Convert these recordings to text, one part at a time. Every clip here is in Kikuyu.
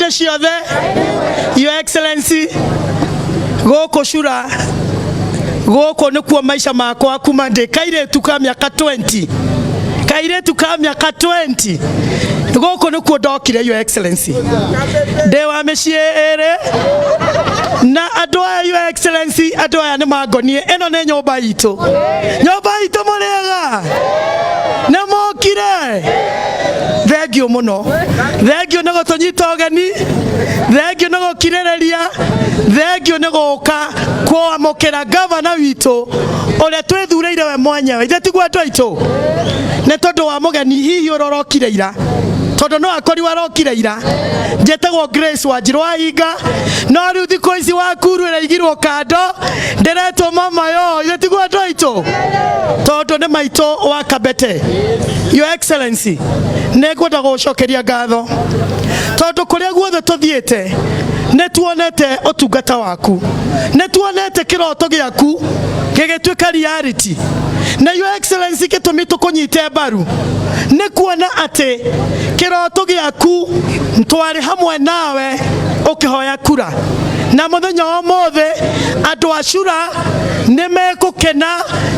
Hĩndĩ ciothe, Your Excellency, gũkũ cura gũkũ nĩkuo maica makwa kuma ndĩ kairĩtu ka mĩaka 20, kairĩtu ka mĩaka 20, gũkũ nĩkuo ndokire, Your Excellency, ndĩ wa mĩciĩ ĩrĩ na andũ aya. Your Excellency, andũ aya nĩ mangonie. Ĩno nĩ nyũmba itũ, nyũmba itũ. Mũrĩega? Nĩ mokire. Thengiũ mũno, thengiũ nĩ gũtũnyita ũgeni, thengiũ nĩ gũkirĩrĩria, thengiũ nĩ gũka kwamũkĩra gavana witũ ũrĩa twĩthurĩire we mwenyewe. Ithe tiguo, andũ aitũ? Nĩ tondũ wa mũgeni hihi ũrĩa ũrokire ira, tondũ no akorirwo arokire ira. Njĩtagwo Grace Wanjirũ wa Hinga, no rĩu thikũ ici wakuru ĩraigirwo kando, ndĩretwo mama yo. Ithe tiguo, andũ aitũ? Tondũ nĩ maitũ wa Kabete. Your Excellency, nĩ ngwenda gũgũcokeria ngatho tondũ kũrĩa guothe tũthiĩte nĩ tuonete ũtungata waku, nĩ tuonete kĩroto gĩaku gĩgĩtuĩka reality. Na Your Excellency, gĩtũmi tũkũnyite mbaru nĩ kuona atĩ kĩroto gĩaku twarĩ hamwe nawe ũkĩhoya kura, na mũthenya wa ũmũthĩ andũ a cura nĩ mekũkena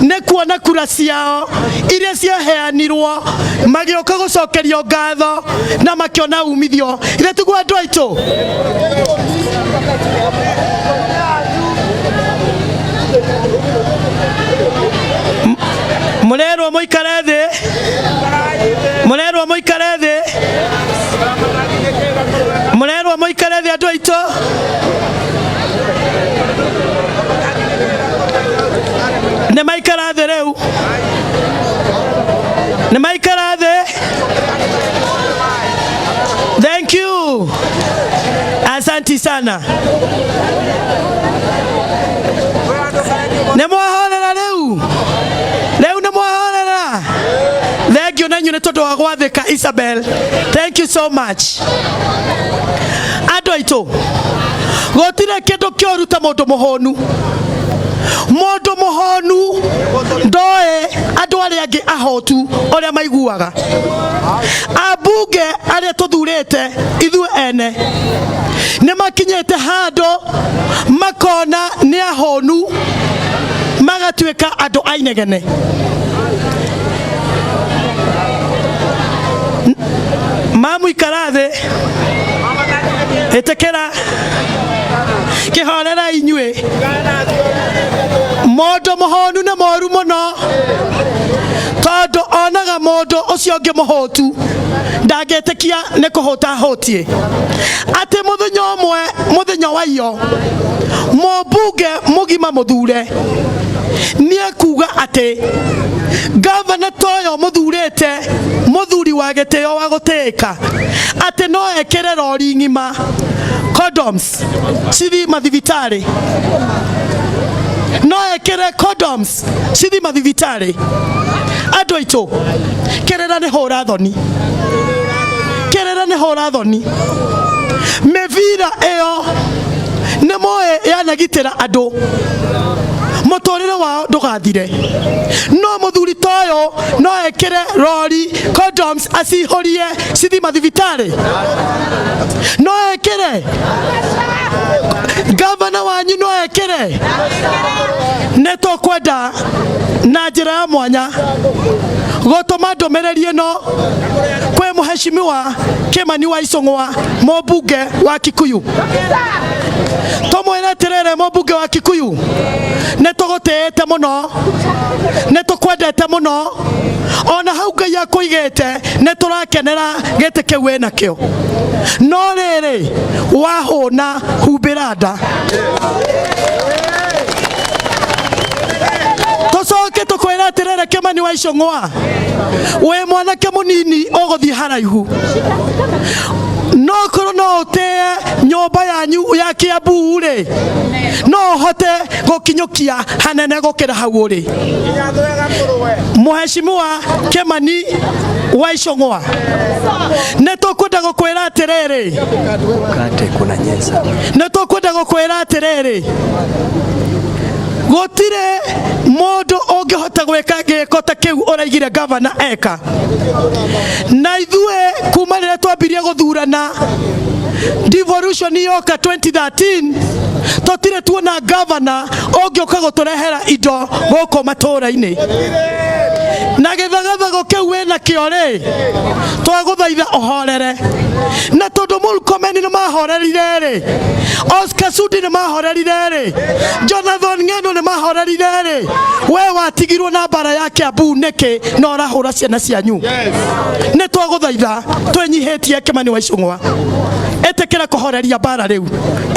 nĩ kuona kura ciao iria ciaheanirwo magĩũka gũcokerio ngatho na makĩona umithio. Ithe tiguo, andũ aitũ? Mũrerwo mũikare thĩ, mũrerwo mũikare thĩ, mũrerwo mũikare thĩ, andũ aitũ. Nĩ maikara thĩ rĩu, nĩ maikara thĩ. Thank you, asanti sana. Nĩ mwahorera rĩu? Rĩu nĩ mwahorera? Thank you na inyuĩ nĩ tondũ wa gwathĩka. Isabel, thank you so much. Andũ aitũ, gũtirĩ kĩndũ kĩũru ta mũndũ mũhũnu. Mũndũ mũhũnu ndoĩ andũ arĩa angĩ ahotu ũrĩa maiguaga. Ambunge arĩa tũthurĩte ithuĩ ene nĩ makinyĩte handũ makona nĩ ahũnu, magatuĩka andũ a inegene. Mamuikara thĩ, ĩtĩkĩra kĩhorera inyuĩ. Mũndũ mũhũnu nĩ mũru mũno tondũ onaga mũndũ ũcio ũngĩ mũhũtu, ndangĩtĩkia nĩ kũhũta ahũtiĩ. Atĩ mũthenya ũmwe, mũthenya wa iyo, mũmbunge mũgima mũthure nĩ ekuga atĩ gavana toyo mũthurĩte, mũthuri wa gĩtĩo wa gũtĩĩka, atĩ no ekĩre rori ng'ima condoms cithi mathibitarĩ, no ekĩre condoms cithi mathibitarĩ. Andũ aitũ, kĩrĩra nĩ hũra thoni, kĩrĩra nĩ hũra thoni. Mĩbira ĩyo nĩ moĩ yanagitĩra andũ mũtũrĩre wao ndũgathire, no mũthuri ta ũyũ no ekĩre rori condoms acihũrie cithi mathibitarĩ? No ekĩre? Gavana wanyu no ekĩre? Nĩ tũkwenda na njĩra ya mwanya gũtũma ndũmĩrĩri ĩno kwĩ mũheshimiwa Kimani wa Icũng'wa, mũmbunge wa Kikuyu. Tũmwĩre atĩrĩrĩ, mũmbunge wa Kikuyu, nĩ tũgũtĩĩte mũno, nĩ tũkwendete mũno. Ona hau Ngai akũigĩte nĩ tũrakenera gĩtĩ kĩu wĩ nakĩo, no rĩrĩ, wahũna humbĩra nda. Tũcoke tũkwĩra atĩrĩrĩ, Kimani wa Icũng'wa, wĩ mwanake mũnini ũgũthiĩ haraihu, no korwo no ũtĩe nyũmba yanyu ya Kiambu rĩ, no ũhote gũkinyũkia hanene gũkĩra hau ũrĩ. Mũheshimiwa Kimani wa Icũng'wa, nĩ tũkwenda gũkwĩra atĩrĩrĩ, Kate kuna nyesa. nĩ tũkwenda gũkwĩra atĩrĩrĩ, gũtirĩ Mundu ungihota gwika giko ta kiu uraigire gavana eka. Na ithue kuma riria twambirie guthurana devolution yoka 2013 tutire tuona gavana ungiuka guturehera indo guku matura-ini. Na githagathago kiu wina kio ri, twaguthaitha uhorere. Na tondu Murkomen ni mahorerire ri, Oscar Sudi ni mahorerire ri, Jonathan Ng'eno ni mahorerire ri, we watigirwo na mbara ya Kiambu niki na urahura ciana cianyu? Ni twaguthaitha twinyihitie Kimani wa Ichung'wa, itikira kuhoreria mbara riu,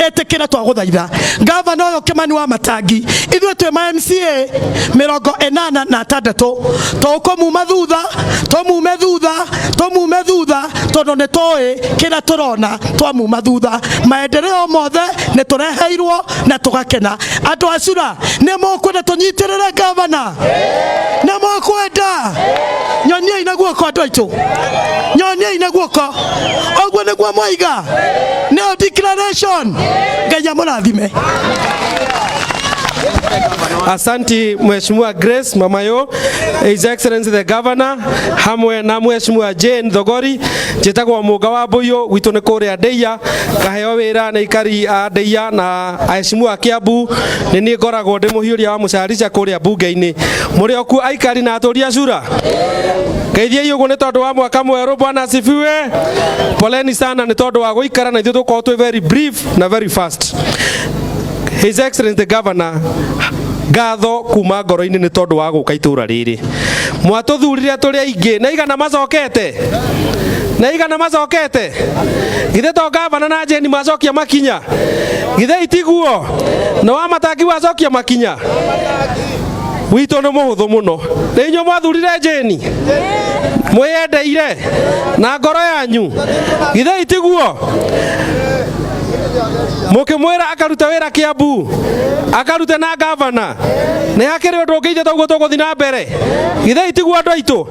itikira twaguthaitha. Gavana uyu Kimani wa Matangi, ithuĩ twĩ ma MCA 86, tũkũmuma thutha, tũmume thutha, tũmume thutha, tondũ nĩ tũĩ kĩrĩa tũrona twamuma thutha. Maendeleo mothe nĩ tũreheirwo na tũgakena. Andũ a Cura, nĩ mũkwenda tũnyitĩrĩre gavana? Nĩ mũkwenda? Nyoniai na guoko andũ aitũ, nyoniai na guoko. Ũguo nĩguo mwaiga, nĩyo declaration. Ngai amũrathime. Asanti Mheshimiwa Grace Mamayo, His Excellency the Governor, hamwe na Mheshimiwa Jane Thogori. Njĩtagwo Mũnga wa Mbũyũ, gwitũ nĩ kũrĩa Ndeia, ngaheo wĩra nĩ aikari a Ndeia na aheshimiwa a Kiambu. Nĩ niĩ ngoragwo ndĩ mũhiũria wa mũcarica kũrĩa mbunge-inĩ. Mũrĩ okuo aikari na atũri a Cura? Ngeithiai ũguo nĩ tondũ wa mwaka mwerũ. Bwana asifiwe. Poleni sana nĩ tondũ wa gũikara na ithuĩ tũkorwo twĩ very brief na very fast. His Excellency the Governor, ngatho kuma ngoro-inĩ nĩ tondũ wa gũka itũra rĩrĩ. Mwatũthurire tũrĩ aingĩ, na igana macokete, na igana macokete. Githĩ to gavana na Jane macokia makinya? Githĩ itiguo? Na wa Matangi wacokia makinya? Witũ nĩ mũhũthũ mũno. Nĩ inyuĩ mwathurire Jane, mwĩyendeire na ngoro yanyu. Githĩ itiguo? Mũkĩmwĩra akaruta wĩra Kiambu, akarute na gavana. Nĩ hakĩrĩ ũndũ ũngĩ ithuĩ toguo tũgũthiĩ na mbere? Githĩ itiguo andũ aitũ?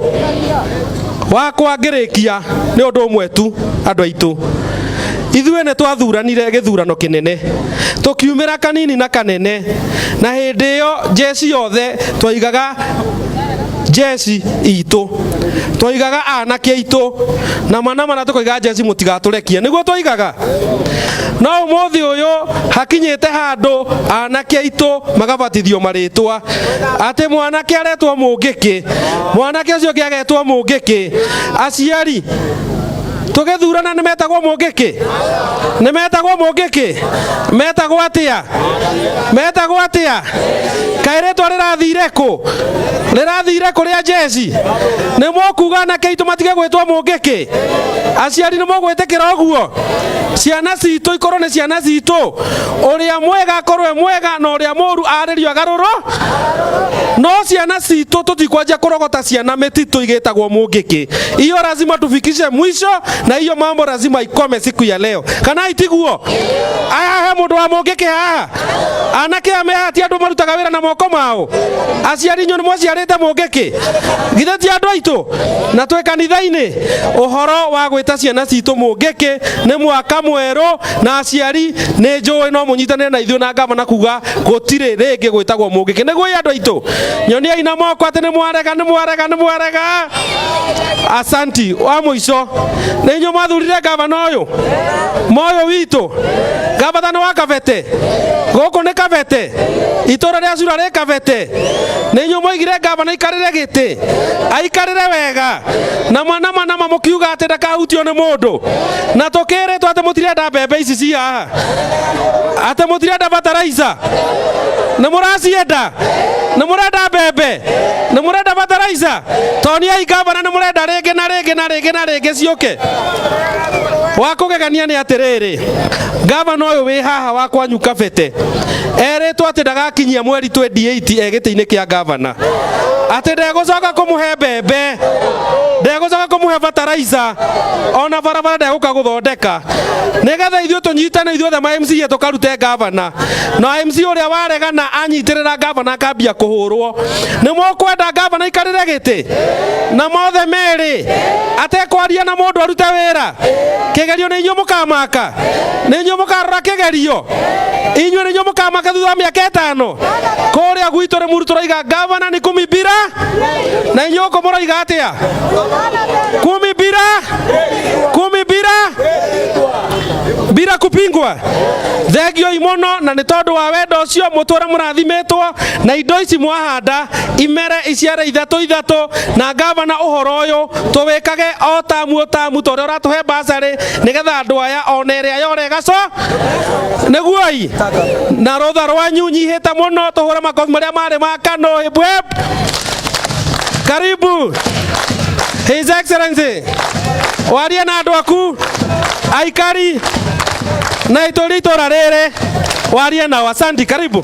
Wakwa ngĩrĩkia nĩ ũndũ ũmwe tu, andũ aitũ, ithuĩ nĩ twathuranire gĩthurano kĩnene, tũkiumĩra kanini na kanene, na hĩndĩ ĩyo jeshi yothe twaigaga jeshi itũ, twaigaga anake aitũ na mana mana, tũkoiga jeshi mũtigatũrekie, nĩguo twaigaga. No ũmũthĩ ũyũ hakinyĩte handũ anake aitũ magabatithio marĩtwa, atĩ mwanake aretwo mũngĩkĩ, mwanake ũcio ũngĩ agetwo mũngĩkĩ. Aciari, tũgĩthurana nĩ metagwo mũngĩkĩ? Nĩ metagwo mũngĩkĩ? Metagwo atĩa? Metagwo atĩa? Kaĩ rĩtwa rĩrathire kũ? Rĩrathire kũ rĩa jeshi? Nĩ mũkuga anake aitũ matige gwĩtwo mũngĩkĩ? Aciari, nĩ mũgwĩtĩkĩra ũguo? Ciana citũ ikorwo nĩ ciana citũ, ũrĩa mwega akorwo e mwega na ũrĩa mũru arĩrio agarũrwo. No ciana citũ tũtikwanjia kũrogota ciana mĩtitũ igĩtagwo mũngĩkĩ. Hiyo lazima tufikishe mwisho, na hiyo mambo lazima ikome siku ya leo, kana itiguo? Aya, he mũndũ wa mũngĩkĩ haha? Anake aya ti andũ marutaga wĩra na moko mao? Aciari, inyuĩ nĩ mwaciarĩte mũngĩkĩ? Githĩ ti andũ aitũ na twĩ kanitha-inĩ? Ũhoro wa gwĩta ciana citũ mũngĩkĩ, nĩ mwaka mwerũ, na aciari nĩ njũĩ no mũnyitanĩre na ithuĩ na gavana kuga gũtirĩ rĩngĩ gwĩtagwo mũngĩkĩ. Nĩguo andũ aitũ, nyoniai na moko atĩ nĩ mwarega, nĩ mwarega, nĩ mwarega. Asanti. Wa mũico, nĩ inyuĩ mwathurire gavana ũyũ moyo witũ. Gavana nĩ wa Kabete, gũkũ nĩ Kabete, itũra rĩa Cura rĩ Kabete. Nĩ inyuĩ mwaigire gavana aikarĩre gĩtĩ, aikarĩre wega na mana mana, mũkiuga atĩ ndakahutio nĩ mũndũ, na tũkĩrĩtwo atĩ mũtirenda mbembe ici ci haha, atĩ mũtirenda bataraica. Nĩ mũracienda? Nĩ mũrenda mbembe? Nĩ mũrenda bataraica? Toniai gavana nĩ mũrenda rĩngĩ na rĩngĩ na rĩngĩ na rĩngĩ ciũke. Wa kũgegania nĩ atĩrĩrĩ, gavana ũyũ wĩ haha wa kwanyu Kabete erĩtwo atĩ ndagakinyia mweri 28 e gĩtĩ-inĩ kĩa gavana, atĩ ndegũcoka kũmũhe mbembe, ndegũcoka kũmũhe bataraica, ona barabara ndegũka gũthondeka. Nĩgetha ithuĩ tũnyitane ithuothe ma MCA tũkarute gavana, na MC ũrĩa waregana anyitĩrĩra gavana akambia kũhũrwo. Nĩ mũkwenda gavana aikarĩre gĩtĩ na mothe merĩ, atekwaria na mũndũ, arute wĩra? Kĩgerio nĩ inyuĩ mũkamaka, nĩ inyuĩ mũkarora kĩgerio, inyuĩ nĩ inyuĩ mũkamaka thutha wa mĩaka 5 kũrĩa. Kũrĩa gwitũ Rĩmuru tũraiga gavana ni kumi bila, na inyuĩ gũkũ mũroiga atĩa? Kumi bila, kumi bila, bila kupingwa. Thengioi mũno, na nĩ tondũ wa wendo ũcio mũtũre mũrathimĩtwo na indo ici mwahanda imere iciare ithatũ ithatũ. Na gavana, ũhoro ũyũ tũwĩkage o tamu o tamu ta ũrĩa ũratũhe basarĩ, nĩgetha andũ aya ona ĩrĩa yora ĩgaco nĩguoi na rũtha rwanyu nyihĩte mũno. Tũhũre makobi marĩa marĩ ma Kano. Hip hip. Karibu, His Excellency, warie na andũ aku aikari na itũri itũra rĩrĩ, warie nao. Asante, karibu.